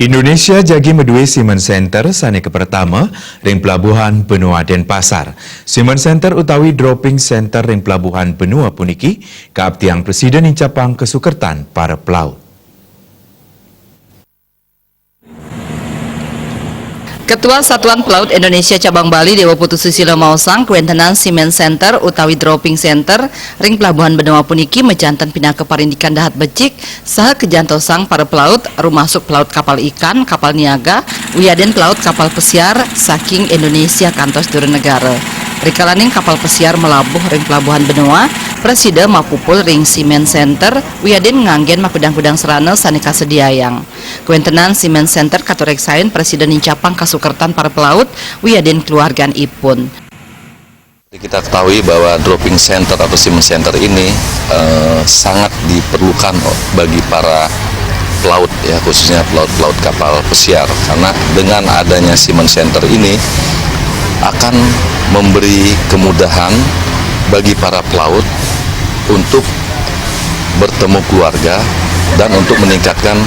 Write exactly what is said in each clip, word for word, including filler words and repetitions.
Indonesia jagi madué semen center sané kapertama ring Pelabuhan Benoa Denpasar. Semen center utawi dropping center ring Pelabuhan Benoa puniki kaaptiang prasida nincapang kasukertan para pelaut. Ketua Satuan Pelaut Indonesia Cabang Bali Dewa Putu Susilo maosang kawéntenan semen center utawi dropping center ring Pelabuhan Benoa puniki majanten pinaka parindikan dahat becik saha kajantosang para pelaut, rumasuk pelaut kapal ikan, kapal niaga, wiadin pelaut kapal pesiar saking Indonesia kantos dura negara. Rikalaning kapal pesiar malabuh ring Pelabuhan Benoa, prasida mapupul ring semen center wiadin nganggén makudang-kudang sarana sané kasediayang. Kawéntenan semen center katureksain prasida nincapang kasukertan para pelaut wiadin keluarganipun. Kita ketahui bahwa dropping center atau semen center ini eh, sangat diperlukan bagi para pelaut, ya, khususnya pelaut-pelaut kapal pesiar, karena dengan adanya semen center ini akan memberi kemudahan bagi para pelaut untuk bertemu keluarga dan untuk meningkatkan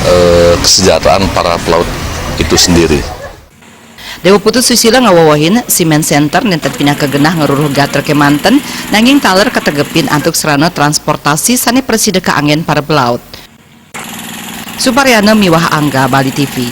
eh, kesejahteraan para pelaut itu sendiri. Dewa Putu Susilo ngawewehin, semen center nénten pinaka genah ngruruh gatra kémanten, nanging taler kategepin antuk sarana transportasi sané prasida kaanggén para pelaut. Suparyana miwah Angga, Bali T V.